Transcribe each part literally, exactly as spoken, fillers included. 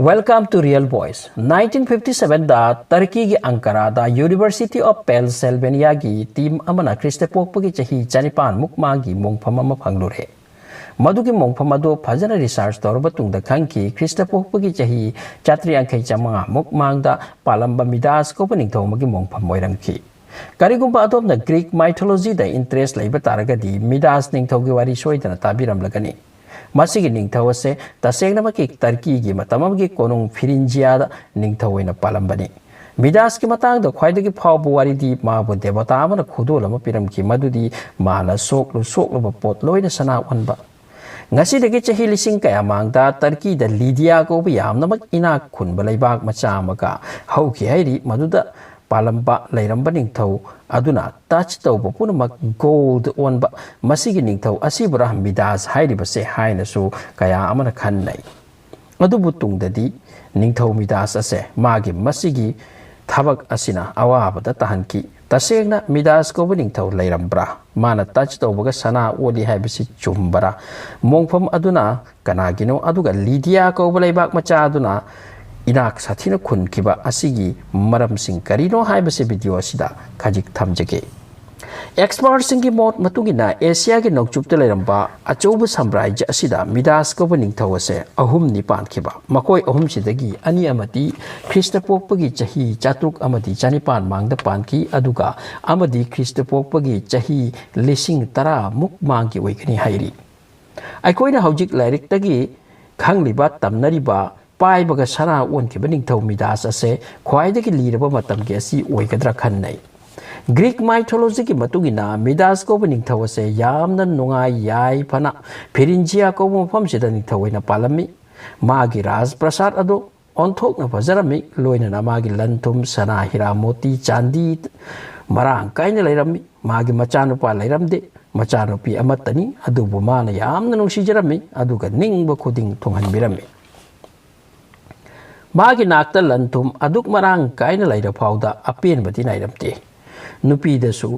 Welcome to Real Voice. Nineteen fifty seven ꯗ ꯇꯔꯀꯤꯒꯤ ꯑꯪꯀꯔꯥꯗ University of Pennsylvania ꯒꯤ ꯇꯤꯝ ꯑꯃꯅ ꯈ꯭ꯔꯤꯁꯇ ꯄꯣꯛꯄꯒꯤ ꯆꯍꯤ ꯆꯅꯤꯄꯥꯟ ꯃꯨꯛ ꯃꯥꯡꯒꯤ ꯃꯣꯡꯐꯝ ꯑꯃ ꯐꯪꯂꯨꯔꯦ꯫ ꯃꯗꯨꯒꯤ ꯃꯣꯡꯐꯝ ꯑꯗꯨ ꯐꯖꯅ ꯔꯤꯁꯥꯔꯆ ꯇꯧꯔꯕ ꯇꯨꯡꯗ ꯈꯪꯈꯤ, ꯈ꯭ꯔꯤꯁꯇ ꯄꯣꯛꯄꯒꯤ ꯆꯍꯤ ꯆꯥꯇ꯭ꯔꯦꯠ ꯌꯥꯡꯈꯩ ꯆꯥꯃꯉꯥ ꯃꯨꯛ ꯃꯥꯡꯗ ꯄꯥꯜꯂꯝꯕ ꯃꯤꯗꯥꯁ ꯀꯧꯕ ꯅꯤꯡꯊꯧ ꯑꯃꯒꯤ ꯃꯣꯡꯐꯝ ꯑꯣꯏꯔꯝꯈꯤ꯫ ꯀꯔꯤꯒꯨꯝꯕ ꯑꯗꯣꯝꯅ ꯒ꯭ꯔꯤꯛ ꯃꯥꯏꯊꯣꯂꯣꯖꯤꯗ ꯏꯟꯇꯔꯦꯁ ꯂꯩꯕ ꯇꯥꯔꯒꯗꯤ ꯃꯤꯗꯥꯁ ꯅꯤꯡꯊꯧꯒꯤ ꯋꯥꯔꯤ ꯁꯣꯏꯗꯅ ꯇꯥꯕꯤꯔꯝꯂꯒꯅꯤ꯫ ꯃꯁꯤꯒꯤ ꯅꯤꯡꯊꯧ ꯑꯁꯦ ꯇꯁꯦꯡꯅꯃꯛꯀꯤ ꯇꯔꯀꯤꯒꯤ ꯃꯇꯝ ꯑꯃꯒꯤ ꯀꯣꯅꯨꯡ ꯐꯤꯔꯤꯟꯖꯤꯌꯥꯗ ꯅꯤꯡꯊꯧ ꯑꯣꯏꯅ ꯄꯥꯜꯂꯝꯕꯅꯤ꯫ ꯃꯤꯗꯥꯁꯀꯤ ꯃꯇꯥꯡꯗ ꯈ꯭ꯋꯥꯏꯗꯒꯤ ꯐꯥꯎꯕ ꯋꯥꯔꯤꯗꯤ ꯃꯥꯕꯨ ꯗꯦꯕꯇꯥ ꯑꯃꯅ ꯈꯨꯗꯣꯜ ꯑꯃ ꯄꯤꯔꯝꯈꯤ, ꯃꯗꯨꯗꯤ ꯃꯥꯅ ꯁꯣꯛꯂꯨ ꯁꯣꯛꯂꯨꯕ ꯄꯣꯠ ꯂꯣꯏꯅ ꯁꯅꯥ ꯑꯣꯟꯕ꯫ ꯉꯁꯤꯗꯒꯤ ꯆꯍꯤ ꯂꯤꯁꯤꯡ ꯀꯌꯥ ꯃꯥꯡꯗ ꯇꯔꯀꯤꯗ ꯂꯤꯗꯤꯌꯥ ꯀꯧꯕ ꯌꯥꯝꯅꯃꯛ ꯏꯅꯥꯛ ꯈꯨꯟꯕ ꯂꯩꯕꯥꯛ ꯃꯆꯥ ꯑꯃꯒ ꯍꯧꯈꯤ ꯍꯥꯏꯔꯤ꯫ ꯃꯗꯨꯗ ꯄꯥꯜꯂꯝꯕ ꯂꯩꯔꯝꯕ ꯅꯤꯡꯊꯧ ꯑꯗꯨꯅ ꯇꯆ ꯇꯧꯕ ꯄꯨꯝꯅꯃꯛ ꯒꯣꯜꯗ ꯑꯣꯟꯕ꯫ ꯃꯁꯤꯒꯤ ꯅꯤꯡꯊꯧ ꯑꯁꯤꯕꯨꯔꯥ ꯃꯤꯗꯥꯁ ꯍꯥꯏꯔꯤꯕꯁꯦ ꯍꯥꯏꯅꯁꯨ ꯀꯌꯥ ꯑꯃꯅ ꯈꯟꯅꯩ꯫ ꯑꯗꯨꯕꯨ ꯇꯨꯡꯗꯗꯤ ꯅꯤꯡꯊꯧ ꯃꯤꯗꯥꯁ ꯑꯁꯦ ꯃꯥꯒꯤ ꯃꯁꯤꯒꯤ ꯊꯕꯛ ꯑꯁꯤꯅ ꯑꯋꯥꯕꯗ ꯇꯥꯍꯟꯈꯤ꯫ ꯇꯁꯦꯡꯅ ꯃꯤꯗꯥꯁ ꯀꯧꯕ ꯅꯤꯡꯊꯧ ꯂꯩꯔꯝꯕ꯭ꯔꯥ? ꯃꯥꯅ ꯇꯆ ꯇꯧꯕꯒ ꯁꯅꯥ ꯑꯣꯜꯂꯤ ꯍꯥꯏꯕꯁꯤ ꯆꯨꯝꯕꯔꯥ? ꯃꯣꯡꯐꯝ ꯑꯗꯨꯅ ꯀꯅꯥꯒꯤꯅꯣ? ꯑꯗꯨꯒ ꯂꯤꯗꯤꯌꯥ ꯀꯧꯕ ꯂꯩꯕꯥꯛ ꯃꯆꯥ ꯑꯗꯨꯅ ꯏꯅꯥꯛ ꯁꯥꯊꯤꯅ ꯈꯨꯟꯈꯤꯕ ꯑꯁꯤꯒꯤ ꯃꯔꯝꯁꯤꯡ ꯀꯔꯤꯅꯣ ꯍꯥꯏꯕꯁꯤ ꯚꯤꯗꯤꯑꯣ ꯑꯁꯤꯗ ꯈꯖꯤꯛ ꯊꯝꯖꯒꯦ꯫ ꯑꯦꯛꯁꯄꯔꯠꯁꯤꯡꯒꯤ ꯃꯣꯠ ꯃꯇꯨꯡ ꯏꯟꯅ ꯑꯦꯁꯤꯌꯥꯒꯤ ꯅꯣꯡꯆꯨꯞꯇ ꯂꯩꯔꯝꯕ ꯑꯆꯧꯕ ꯁꯥꯝꯔꯥꯖ꯭ꯌ ꯑꯁꯤꯗ ꯃꯤꯗꯥꯁ ꯀꯧꯕ ꯅꯤꯡꯊꯧ ꯑꯁꯦ ꯑꯍꯨꯝꯅꯤ ꯄꯥꯟꯈꯤꯕ꯫ ꯃꯈꯣꯏ ꯑꯍꯨꯝꯁꯤꯗꯒꯤ ꯑꯅꯤ ꯑꯃꯗꯤ ꯈ꯭ꯔꯤꯁꯇ ꯄꯣꯛꯄꯒꯤ ꯆꯍꯤ ꯆꯥꯇ꯭ꯔꯨꯛ ꯑꯃꯗꯤ ꯆꯅꯤꯄꯥꯟ ꯃꯥꯡꯗ ꯄꯥꯟꯈꯤ, ꯑꯗꯨꯒ ꯑꯃꯗꯤ ꯈ꯭ꯔꯤꯁꯇ ꯄꯣꯛꯄꯒꯤ ꯆꯍꯤ ꯂꯤꯁꯤꯡ ꯇꯔꯥ ꯃꯨꯛ ꯃꯥꯡꯒꯤ ꯑꯣꯏꯒꯅꯤ ꯍꯥꯏꯔꯤ꯫ ꯑꯩꯈꯣꯏꯅ ꯍꯧꯖꯤꯛ ꯂꯥꯏꯔꯤꯛꯇꯒꯤ ꯈꯪꯂꯤꯕ, ꯇꯝꯅꯔꯤꯕ, ꯄꯥꯏꯕꯒ ꯁꯅꯥ ꯑꯣꯟꯈꯤꯕ ꯅꯤꯡꯊꯧ ꯃꯤꯗꯥꯁ ꯑꯁꯦ ꯈ꯭ꯋꯥꯏꯗꯒꯤ ꯂꯤꯔꯕ ꯃꯇꯝꯒꯤ ꯑꯁꯤ ꯑꯣꯏꯒꯗ꯭ꯔꯥ ꯈꯟꯅꯩ꯫ ꯒ꯭ꯔꯤꯛ ꯃꯥꯏꯊꯣꯂꯣꯖꯤꯒꯤ ꯃꯇꯨꯡ ꯏꯟꯅ ꯃꯤꯗꯥꯁ ꯀꯧꯕ ꯅꯤꯡꯊꯧ ꯑꯁꯦ ꯌꯥꯝꯅ ꯅꯨꯡꯉꯥꯏ ꯌꯥꯏꯐꯅ ꯐꯤꯔꯤꯟꯖꯤꯌꯥ ꯀꯧꯕ ꯃꯐꯝꯁꯤꯗ ꯅꯤꯡꯊꯧ ꯑꯣꯏꯅ ꯄꯥꯜꯂꯝꯃꯤ꯫ ꯃꯥꯒꯤ ꯔꯥꯖ ꯄ꯭ꯔꯁꯥꯗ ꯑꯗꯨ ꯑꯣꯟꯊꯣꯛꯅ ꯐꯖꯔꯝꯃꯤ, ꯂꯣꯏꯅꯅ ꯃꯥꯒꯤ ꯂꯟ ꯊꯨꯝ, ꯁꯅꯥ, ꯍꯤꯔꯥ, ꯃꯣꯇꯤ, ꯆꯥꯟꯗꯤ ꯃꯔꯥꯡ ꯀꯥꯏꯅ ꯂꯩꯔꯝꯃꯤ꯫ ꯃꯥꯒꯤ ꯃꯆꯥꯅꯨꯄꯥ ꯂꯩꯔꯝꯗꯦ, ꯃꯆꯥꯅꯨꯄꯤ ꯑꯃꯠꯇꯅꯤ, ꯑꯗꯨꯕꯨ ꯃꯥꯅ ꯌꯥꯝꯅ ꯅꯨꯡꯁꯤꯖꯔꯝꯃꯤ, ꯑꯗꯨꯒ ꯅꯤꯡꯕ ꯈꯨꯗꯤꯡ ꯊꯨꯡꯍꯟꯕꯤꯔꯝꯃꯤ꯫ ꯃꯥꯒꯤ ꯅꯥꯛꯇ ꯂꯟ ꯊꯨꯝ ꯑꯗꯨꯛ ꯃꯔꯥꯡ ꯀꯥꯏꯅ ꯂꯩꯔ ꯐꯥꯎꯗ ꯑꯄꯦꯟꯕꯗꯤ ꯅꯥꯏꯔꯝꯗꯦ꯫ ꯅꯨꯄꯤꯗꯁꯨ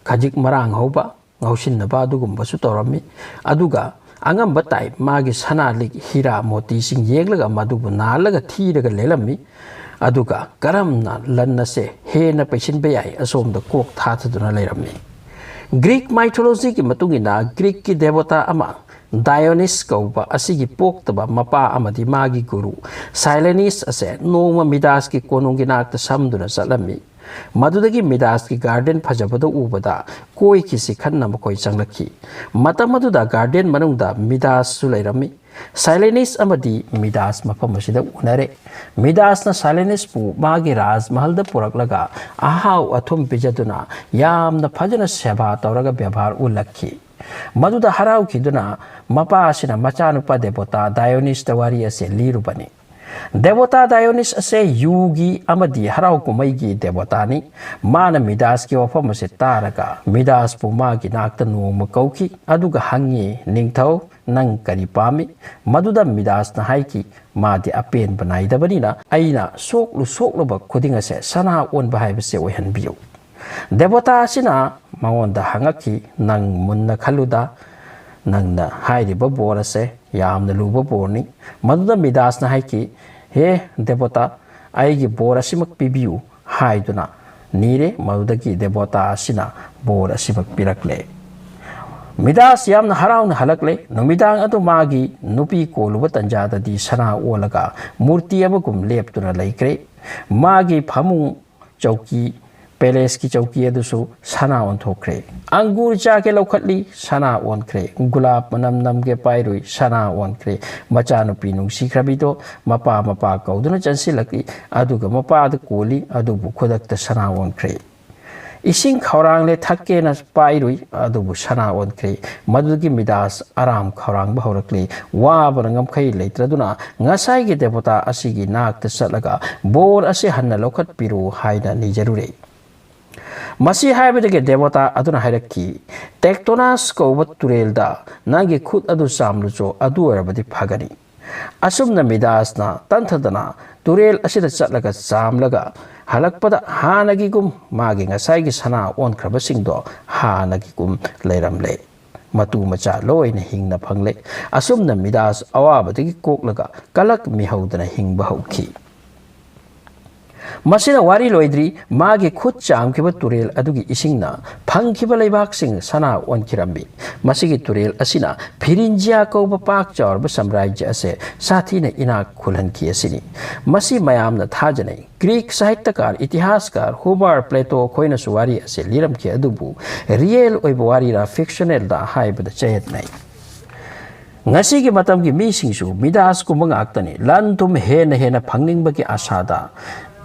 ꯈꯖꯤꯛ ꯃꯔꯥꯡ ꯍꯧꯕ, ꯉꯥꯎꯁꯤꯟꯅꯕ ꯑꯗꯨꯒꯨꯝꯕꯁꯨ ꯇꯧꯔꯝꯃꯤ꯫ ꯑꯗꯨꯒ ꯑꯉꯝꯕ ꯇꯥꯏꯞ ꯃꯥꯒꯤ ꯁꯅꯥ ꯂꯤꯛ ꯍꯤꯔꯥ ꯃꯣꯇꯤꯁꯤꯡ ꯌꯦꯡꯂꯒ ꯃꯗꯨꯕꯨ ꯅꯥꯜꯂꯒ ꯊꯤꯔꯒ ꯂꯦꯜꯂꯝꯃꯤ꯫ ꯑꯗꯨꯒ ꯀꯔꯝꯅ ꯂꯟ ꯑꯁꯦ ꯍꯦꯟꯅ ꯄꯩꯁꯤꯟꯕ ꯌꯥꯏ ꯑꯁꯣꯝꯗ ꯀꯣꯛ ꯊꯥꯊꯗꯨꯅ ꯂꯩꯔꯝꯃꯤ꯫ ꯒ꯭ꯔꯤꯛ ꯃꯥꯏꯊꯣꯂꯣꯖꯤꯒꯤ ꯃꯇꯨꯡ ꯏꯟꯅ ꯒ꯭ꯔꯤꯛꯀꯤ ꯗꯦꯕꯣꯇꯥ ꯑꯃ ꯗꯥꯏꯑꯣꯅꯤꯁ ꯀꯧꯕ ꯑꯁꯤꯒꯤ ꯄꯣꯛꯇꯕ ꯃꯄꯥ ꯑꯃꯗꯤ ꯃꯥꯒꯤ ꯒꯨꯔꯨ ꯁꯥꯏꯂꯦꯅꯤꯁ ꯑꯁꯦ ꯅꯣꯡꯃ ꯃꯤꯗꯥꯁꯀꯤ ꯀꯣꯅꯨꯡꯒꯤ ꯅꯥꯛꯇ ꯁꯝꯗꯨꯅ ꯆꯠꯂꯝꯃꯤ꯫ ꯃꯗꯨꯗꯒꯤ ꯃꯤꯗꯥꯁꯀꯤ ꯒꯥꯔꯗꯦꯟ ꯐꯖꯕꯗꯨ ꯎꯕꯗ ꯀꯣꯏꯈꯤꯁꯤ ꯈꯟꯅ ꯃꯈꯣꯏ ꯆꯪꯂꯛꯈꯤ꯫ ꯃꯇꯝ ꯑꯗꯨꯗ ꯒꯥꯔꯗꯦꯟ ꯃꯅꯨꯡꯗ ꯃꯤꯗꯥꯁꯁꯨ ꯂꯩꯔꯝꯃꯤ꯫ ꯁꯥꯏꯂꯦꯅꯤꯁ ꯑꯃꯗꯤ ꯃꯤꯗꯥꯁ ꯃꯐꯝ ꯑꯁꯤꯗ ꯎꯅꯔꯦ꯫ ꯃꯤꯗꯥꯁꯅ ꯁꯥꯏꯂꯦꯅꯤꯁꯄꯨ ꯃꯥꯒꯤ ꯔꯥꯖꯃꯍꯜꯗ ꯄꯨꯔꯛꯂꯒ ꯑꯍꯥꯎ ꯑꯊꯨꯝ ꯄꯤꯖꯗꯨꯅ ꯌꯥꯝꯅ ꯐꯖꯅ ꯁꯦꯕꯥ ꯇꯧꯔꯒ ꯕꯦꯕꯥꯔ ꯎꯠꯂꯛꯈꯤ꯫ ꯃꯗꯨꯗ ꯍꯔꯥꯎꯈꯤꯗꯨꯅ ꯃꯄꯥ ꯑꯁꯤꯅ ꯃꯆꯥꯅꯨꯄꯥ ꯗꯦꯕꯣꯇꯥ ꯗꯥꯏꯑꯣꯅꯤꯁꯇ ꯋꯥꯔꯤ ꯑꯁꯤ ꯂꯤꯔꯨꯕꯅꯤ꯫ ꯗꯦꯕꯣꯇꯥ ꯗꯥꯏꯑꯣꯅꯤꯁ ꯑꯁꯦ ꯌꯨꯒꯤ ꯑꯃꯗꯤ ꯍꯔꯥꯎ ꯀꯨꯝꯍꯩꯒꯤ ꯗꯦꯕꯣꯇꯥꯅꯤ꯫ ꯃꯥꯅ ꯃꯤꯗꯥꯁꯀꯤ ꯋꯥꯐꯝ ꯑꯁꯤ ꯇꯥꯔꯒ ꯃꯤꯗꯥꯁꯄꯨ ꯃꯥꯒꯤ ꯅꯥꯛꯇ ꯅꯣꯡꯃ ꯀꯧꯈꯤ, ꯑꯗꯨꯒ ꯍꯪꯉꯤ, "ꯅꯤꯡꯊꯧ, ꯅꯪ ꯀꯔꯤ ꯄꯥꯝꯃꯤ?" ꯃꯗꯨꯗ ꯃꯤꯗꯥꯁꯅ ꯍꯥꯏꯈꯤ, "ꯃꯥꯗꯤ ꯑꯄꯦꯟꯕ ꯅꯥꯏꯗꯕꯅꯤꯅ ꯑꯩꯅ ꯁꯣꯛꯂꯨ ꯁꯣꯛꯂꯨꯕ ꯈꯨꯗꯤꯡ ꯑꯁꯦ ꯁꯅꯥ ꯑꯣꯟꯕ ꯍꯥꯏꯕꯁꯦ ꯑꯣꯏꯍꯟꯕꯤꯌꯨ꯫" ꯗꯦꯕꯣꯇꯥ ꯑꯁꯤꯅ ꯃꯉꯣꯟꯗ ꯍꯪꯉꯛꯈꯤ, "ꯅꯪ ꯃꯨꯟꯅ ꯈꯜꯂꯨꯗ, ꯅꯪꯅ ꯍꯥꯏꯔꯤꯕ ꯕꯣꯔ ꯑꯁꯦ ꯌꯥꯝꯅ ꯂꯨꯕ ꯕꯣꯔꯅꯤ꯫" ꯃꯗꯨꯗ ꯃꯤꯗꯥꯁꯅ ꯍꯥꯏꯈꯤ, "ꯍꯦ ꯗꯦꯕꯣꯇꯥ, ꯑꯩꯒꯤ ꯕꯣꯔ ꯑꯁꯤꯃꯛ ꯄꯤꯕꯤꯌꯨ" ꯍꯥꯏꯗꯨꯅ ꯅꯤꯔꯦ꯫ ꯃꯗꯨꯗꯒꯤ ꯗꯦꯕꯣꯇꯥ ꯑꯁꯤꯅ ꯕꯣꯔ ꯑꯁꯤꯃꯛ ꯄꯤꯔꯛꯂꯦ꯫ ꯃꯤꯗꯥꯁ ꯌꯥꯝꯅ ꯍꯔꯥꯎꯅ ꯍꯜꯂꯛꯂꯦ꯫ ꯅꯨꯃꯤꯗꯥꯡ ꯑꯗꯨ ꯃꯥꯒꯤ ꯅꯨꯄꯤ ꯀꯣꯜꯂꯨꯕ ꯇꯟꯖꯥꯗꯗꯤ ꯁꯅꯥ ꯑꯣꯜꯂꯒ ꯃꯨꯔꯇꯤ ꯑꯃꯒꯨꯝ ꯂꯦꯞꯇꯨꯅ ꯂꯩꯈ꯭ꯔꯦ꯫ ꯃꯥꯒꯤ ꯐꯃꯨꯡ ꯆꯧꯀꯤ, ꯄꯦꯂꯦꯁꯀꯤ ꯆꯧꯀꯤ ꯑꯗꯨꯁꯨ ꯁꯅꯥ ꯑꯣꯟꯊꯣꯛꯈ꯭ꯔꯦ꯫ ꯑꯪꯒꯨꯔ ꯆꯥꯒꯦ ꯂꯧꯈꯠꯂꯤ, ꯁꯅꯥ ꯑꯣꯟꯈ꯭ꯔꯦ꯫ ꯒꯨꯂꯥꯞ ꯃꯅꯝ ꯅꯝꯒꯦ ꯄꯥꯏꯔꯨꯏ, ꯁꯅꯥ ꯑꯣꯟꯈ꯭ꯔꯦ꯫ ꯃꯆꯥꯅꯨꯄꯤ ꯅꯨꯡꯁꯤꯈ꯭ꯔꯕꯤꯗꯣ ꯃꯄꯥ ꯃꯄꯥ ꯀꯧꯗꯨꯅ ꯆꯪꯁꯤꯜꯂꯛꯏ, ꯑꯗꯨꯒ ꯃꯄꯥꯗ ꯀꯣꯜꯂꯤ, ꯑꯗꯨꯕꯨ ꯈꯨꯗꯛꯇ ꯁꯅꯥ ꯑꯣꯟꯈ꯭ꯔꯦ꯫ ꯏꯁꯤꯡ ꯈꯧꯔꯥꯡꯂꯦ ꯊꯛꯀꯦꯅ ꯄꯥꯏꯔꯨꯏ, ꯑꯗꯨꯕꯨ ꯁꯅꯥ ꯑꯣꯟꯈ꯭ꯔꯦ꯫ ꯃꯗꯨꯗꯒꯤ ꯃꯤꯗꯥꯁ ꯑꯔꯥꯝ ꯈꯧꯔꯥꯡꯕ ꯍꯧꯔꯛꯂꯦ꯫ ꯋꯥꯕꯅ ꯉꯝꯈꯩ ꯂꯩꯇ꯭ꯔꯗꯨꯅ ꯉꯁꯥꯏꯒꯤ ꯗꯦꯕꯣꯇꯥ ꯑꯁꯤꯒꯤ ꯅꯥꯛꯇ ꯆꯠꯂꯒ ꯕꯣꯔ ꯑꯁꯤ ꯍꯟꯅ ꯂꯧꯈꯠꯄꯤꯔꯨ ꯍꯥꯏꯅ ꯅꯤꯖꯔꯨꯔꯦ꯫ ꯃꯁꯤ ꯍꯥꯏꯕꯗꯒꯤ ꯗꯦꯕꯣꯇꯥ ꯑꯗꯨꯅ ꯍꯥꯏꯔꯛꯈꯤ, "ꯇꯦꯛꯇꯣꯅꯥꯁ ꯀꯧꯕ ꯇꯨꯔꯦꯜꯗ ꯅꯪꯒꯤ ꯈꯨꯠ ꯑꯗꯨ ꯆꯥꯝꯂꯨꯆꯣ, ꯑꯗꯨ ꯑꯣꯏꯔꯕꯗꯤ ꯐꯒꯅꯤ꯫" ꯑꯁꯨꯝꯅ ꯃꯤꯗꯥꯁꯅ ꯇꯟꯊꯗꯅ ꯇꯨꯔꯦꯜ ꯑꯁꯤꯗ ꯆꯠꯂꯒ ꯆꯥꯝꯂꯒ ꯍꯜꯂꯛꯄꯗ ꯍꯥꯟꯅꯒꯤꯒꯨꯝ ꯃꯥꯒꯤ ꯉꯁꯥꯏꯒꯤ ꯁꯅꯥ ꯑꯣꯟꯈ꯭ꯔꯕꯁꯤꯡꯗꯣ ꯍꯥꯟꯅꯒꯤꯒꯨꯝ ꯂꯩꯔꯝꯂꯦ꯫ ꯃꯇꯨ ꯃꯆꯥ ꯂꯣꯏꯅ ꯍꯤꯡꯅ ꯐꯪꯂꯦ꯫ ꯑꯁꯨꯝꯅ ꯃꯤꯗꯥꯁ ꯑꯋꯥꯕꯗꯒꯤ ꯀꯣꯛꯂꯒ ꯀꯂꯛ ꯃꯤꯍꯧꯗꯅ ꯍꯤꯡꯕ ꯍꯧꯈꯤ꯫ ꯃꯁꯤꯅ ꯋꯥꯔꯤ ꯂꯣꯏꯗ꯭ꯔꯤ꯫ ꯃꯥꯒꯤ ꯈꯨꯠ ꯆꯥꯝꯈꯤꯕ ꯇꯨꯔꯦꯜ ꯑꯗꯨꯒꯤ ꯏꯁꯤꯡꯅ ꯐꯪꯈꯤꯕ ꯂꯩꯕꯥꯛꯁꯤꯡ ꯁꯅꯥ ꯑꯣꯟꯈꯤꯔꯝꯃꯤ꯫ ꯃꯁꯤꯒꯤ ꯇꯨꯔꯦꯜ ꯑꯁꯤꯅ ꯐꯤꯔꯤꯟꯖꯤꯌꯥ ꯀꯧꯕ ꯄꯥꯛ ꯆꯥꯎꯔꯕ ꯁꯥꯝꯔꯥꯖ꯭ꯌ ꯑꯁꯦ ꯁꯥꯊꯤꯅ ꯏꯅꯥꯛ ꯈꯨꯜꯍꯟꯈꯤ ꯑꯁꯤꯅꯤ꯫ ꯃꯁꯤ ꯃꯌꯥꯝꯅ ꯊꯥꯖꯅꯩ꯫ ꯒ꯭ꯔꯤꯛ ꯁꯥꯍꯤꯇ꯭ꯌꯀꯥꯔ, ꯏꯇꯤꯍꯥꯁꯀꯥꯔ ꯍꯣꯃꯔ, ꯄ꯭ꯂꯦꯇꯣ ꯈꯣꯏꯅꯁꯨ ꯋꯥꯔꯤ ꯑꯁꯦ ꯂꯤꯔꯝꯈꯤ, ꯑꯗꯨꯕꯨ ꯔꯤꯌꯦꯜ ꯑꯣꯏꯕ ꯋꯥꯔꯤꯔꯥ ꯐꯤꯛꯁꯅꯦꯜꯗ ꯍꯥꯏꯕꯗ ꯆꯌꯦꯠꯅꯩ꯫ ꯉꯁꯤꯒꯤ ꯃꯇꯝꯒꯤ ꯃꯤꯁꯤꯡꯁꯨ ꯃꯤꯗꯥꯁꯀꯨꯝꯕ ꯉꯥꯛꯇꯅꯤ꯫ ꯂꯟ ꯊꯨꯝ ꯍꯦꯟꯅ ꯍꯦꯟꯅ ꯐꯪꯅꯤꯡꯕꯒꯤ ꯑꯥꯁꯥꯗ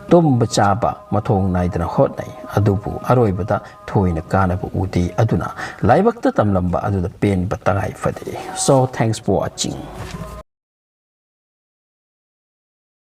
ꯇꯨꯝꯕ ꯆꯥꯕ ꯃꯊꯣꯡ ꯅꯥꯏꯗꯅ ꯍꯣꯠꯅꯩ, ꯑꯗꯨꯕꯨ ꯑꯔꯣꯏꯕꯗ ꯊꯣꯏꯅ ꯀꯥꯟꯅꯕ ꯎꯗꯦ꯫ ꯑꯗꯨꯅ ꯂꯥꯏꯕꯛꯇ ꯇꯝꯂꯝꯕ ꯑꯗꯨꯗ ꯄꯦꯟꯕ ꯇꯉꯥꯏ ꯐꯗꯦ꯫ So, thanks for watching.